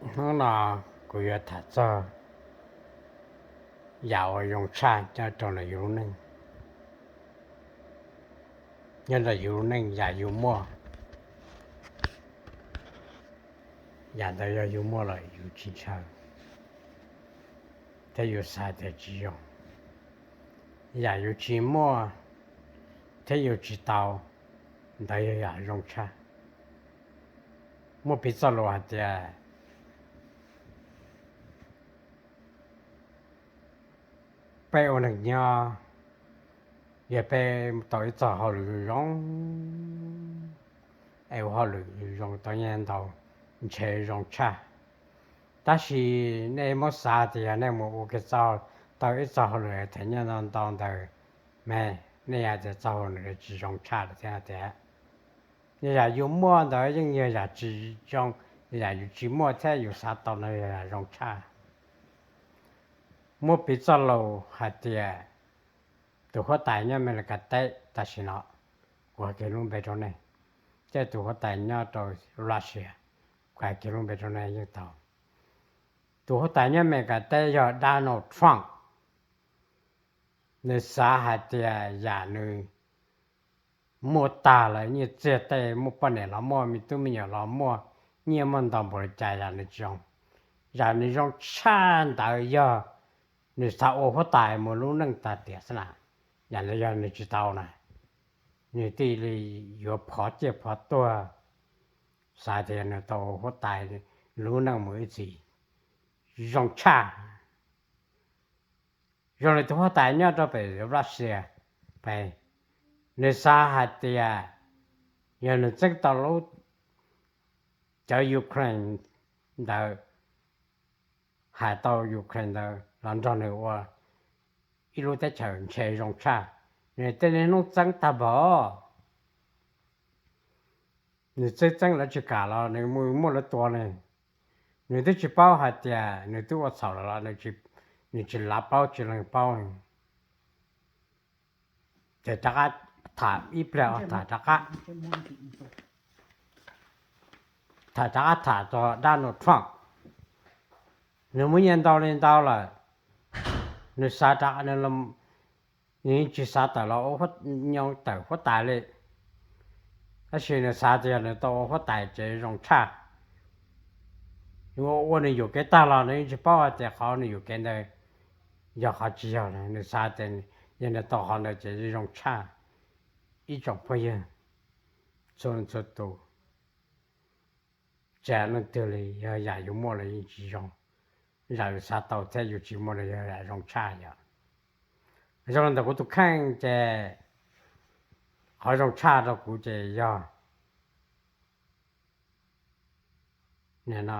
Hnub no kuv yuav tham txog yam uas zoo tshaj nyob rau ntawm yus lub neej. Nyob ntawm yus lub neej yam yus muaj, yam ntawd yog yus muaj los yus tsis ntshaw, thiab yus xav tias tsis zoo. Yam yus tsis muaj thiab yus tsis tau, ntawd yog yam zoo tshaj. Muaj piv txoj lus hais tias peb ua neeg nyob, yog peb tau ib txoj hauj lwm zoo, es ua hauj lwm zoo tau nyiaj ntau, ntshe zoo tshaj. Tab sis nej muab xav tias yog nej mus ua ke txoj, tau ib txoj hauj lwm theem nyiaj ntau ntau ntawd, me, nej hais tias txoj hauj lwm tsis zoo tshaj lawm thiab tias, yam yus muaj ntawd yeej yog yam tsis zoo, yam yus tsis muaj thiab yus xav tau no yog yam zoo tshaj. Muab piv txoj lus hais tias tus huab tais nyob Amelikas teb tam sim no, kuv hais kiag lub npe rau nej, thiab tus huab tais nyob rau Russia, kuv hais kiag lub npe rau nej yeej tau. Tus huab tais nyob Amelikas teb yog Donald Trump. Nws xav hais tias yam nws muaj tag lawm, nyiaj txiag tej muaj, poj niam los muaj, me tub me nyuam los muaj, nyiaj muaj ntau npaum li cas yam nws tsis zoo. Yam nws zoo tshaj ntawd yog nws xav ua huab tais mus lub neej tag tiam xwb na. Yam ntawd yog nws tsis tau na, nws thiaj li yuav phov ciaj phov tuag, xav tias nws tau ua huab tais lub neej mus ib txhis zoo tshaj. Zoo li tus huab tais nyob rau pem Russia, pem, nws xav hais tias yog nws txeeb tau lub, cov Ukraine ntawd, hais tau Ukraine ntawd los nrog nws ua ib lub teb chaws ntshe zoo tshaj. Nws tej niaj hnub txeeb tag npaum, nws txeeb txeeb lawv tsis kam los nws mus muab lawv tua ne. Nws twb tsis paub hais tias nws twb ua txhaum lawm los nws tsis lav paub tsis lees paub. Ces rov qab tham ib pliag, tham rov qab, tham rov qab tham txog Donald Trump. Nws muaj nyiaj ntau li ntau lawm, nws xav rov, nws tsis xav tawm los ua, nyob tawm huab tais li, tab sis nws xav tias yog nws tau ua huab tais ces zoo tshaj. Nws ua ua nws yuam kev tag los nws yeej tsis paub hais tias qhov nws yuam kev ntawd yog qhov tsis yog. Nws xav tias yog nws tau qhov ntawd ces zoo tshaj. Ib tsoom phooj ywg txhua leej txhua tus, tsis hais leej twg li, yog yam yus muaj los yeej tsis zoo. Yam yus xav tau thiab yus tsis muaj los yog yam zoo tshaj yom. Zoo li ntawm kuv tus kheej ces qhov zoo tshaj rau kuv ces yog nim no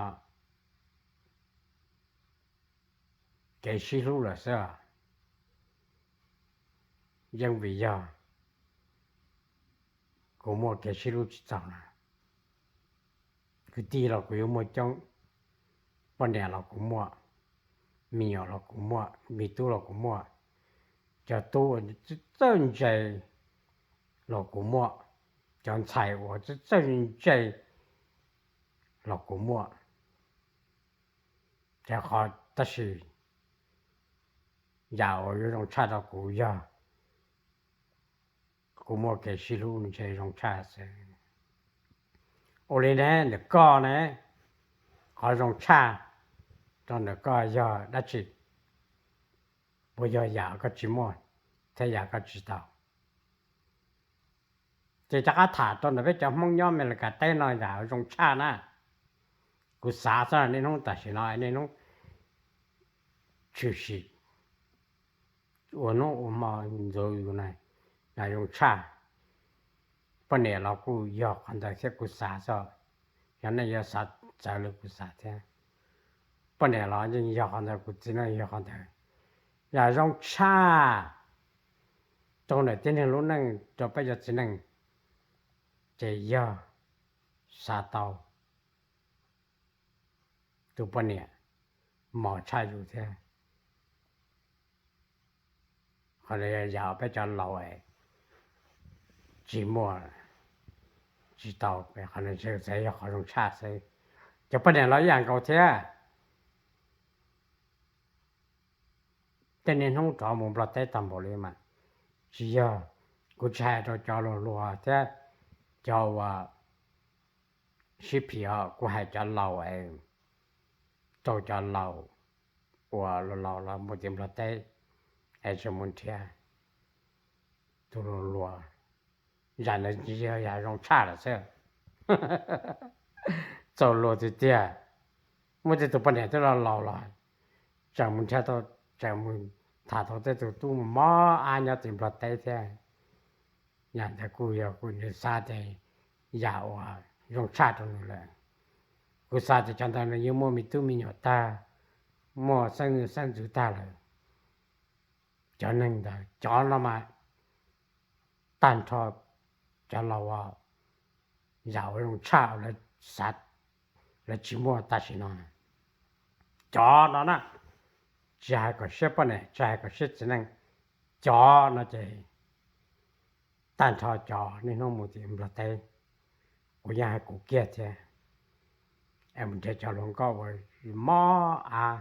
kev sib hlub lawm xwb. Yeej vim yog kuv muaj kev sib hlub tsis txaus na. Kwv tij los kuv yuav muaj coob, poj niam los kuv muaj, me nyuam los kuv muaj, me tub los kuv muaj, cov tub txawj ntse los kuv muaj, cov ntxhais uas txawj ntse los kuv muaj. Ces qhov tab sis yam uas yuav zoo tshaj rau kuv yog kuv muaj kev sib hlub ntshe zoo tshaj xwb. Ua li ne, ntawm koj ne, qhov zoo tshaj rau ntawm koj yog dab tsi? Puas yog yam koj tsis muaj thiab yam koj tsis tau? Ces rov qab tham rau ntawm peb cov Hmoob nyob Amelikas teb no yam zoo tshaj na. Kuv xav xwb, niaj hnub tam sim no niaj hnub tshwm sim ua hnub ua hmo ntxuav yus na, yam zoo tshaj. Poj niam los kuj yog qhov ntawd thiab kuv xav xwb, yog nej yuav xav txawv li kuv xav thiab. Poj niam los yeej yog qhov ntawd, kuv txiv neej yog qhov ntawd. Yam zoo tshaj rau ntawm tib neeg lub neej, rau peb cov txiv neej, ces yog xav tau tus poj niam mos tshaj yus thiab. Qhov no yog yam peb cov laus tsis muaj, tsis tau, qhov no txawm yog qhov zoo tshaj xwb. Cov poj niam los ib yam nkaus thiab. Tej niaj hnub rov mus Nplog teb tag npaum li mas tsis yog, kuv tsis hais rau cov hluas hluas thiab cov uas sib phim os, kuv hais cov laus es rau cov laus uas laus laus los mus tim Nplog teb es tseem mus nrhiav tus hluas hluas, zam ntawd tsis yog yam zoo tshaj lawm xwb. Txaus luag tiag tiag, muaj tej tus poj niam twb los laus los tseem mus nrhiav tau, tseem mus tham tau tej tus tub mob mob ab nyob tim Nplog teb thiab. Yam ntawd kuj yog kuv xav tias yam uas zoo tshaj rau nws lawm. Kuv xav tias cov ntawd nws yeej muaj me tub me nyuam tag, muaj xeeb xeeb ntxwv tag lawm. Cov neeg ntawd cov no mas tag nrho cov laus uas yam uas zoo tshaj uas lawv xav, lawv tsis muaj tam sim no. Cov no na, tsis hais kom siab poj niam tsis hais kom siab txiv neej, cov no ces tag nrho cov niaj hnub mus tim Nplog teb, kuv yeej hais kuv kiag thiab, es mus nrhiav cov hluas nkauj uas mob av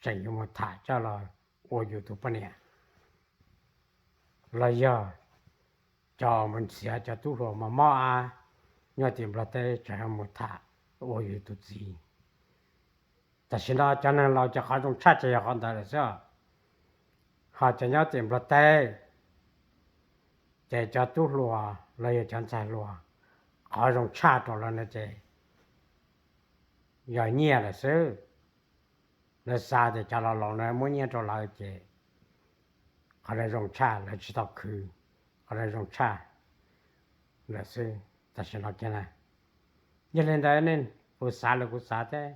tseem yuav mus tham coj los ua yus tus poj niam, los yog cov mus ntxias cov tub hluas mob mob av nyob tim Nplog teb tseem yuav mus tham ua yus tus txiv. Tam sim no cov neeg laus ces qhov zoo tshaj ces yog qhov ntawd lawm xwb. Ho cov nyob tim Nplog teb ces cov tub hluas los yog cov ntxhais hluas, qhov zoo tshaj rau lawv no ces yog nyiaj lawm xwb. Lawv xav tias cov laus laus no muab nyiaj rau lawv ces qhov no zoo tshaj, lawv tsis tau khwv, qhov no zoo tshaj lawm xwb. Tam sim no kiag na, yog li ntawd nej, kuv xav los kuv xav thiab,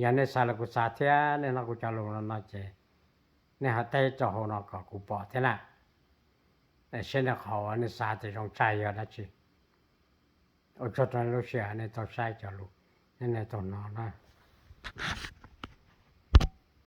yog nej xav los kuv xav thiab nej hnov kuv cov lus no no ces nej ho teb rau hauv no kom kuv pom thiab na, saib nej qhov uas nej xav tias zoo tshaj yog dab tsi. Ua tsaug rau lub sij hawm nej tau saib cov lus, nej tau hnov na.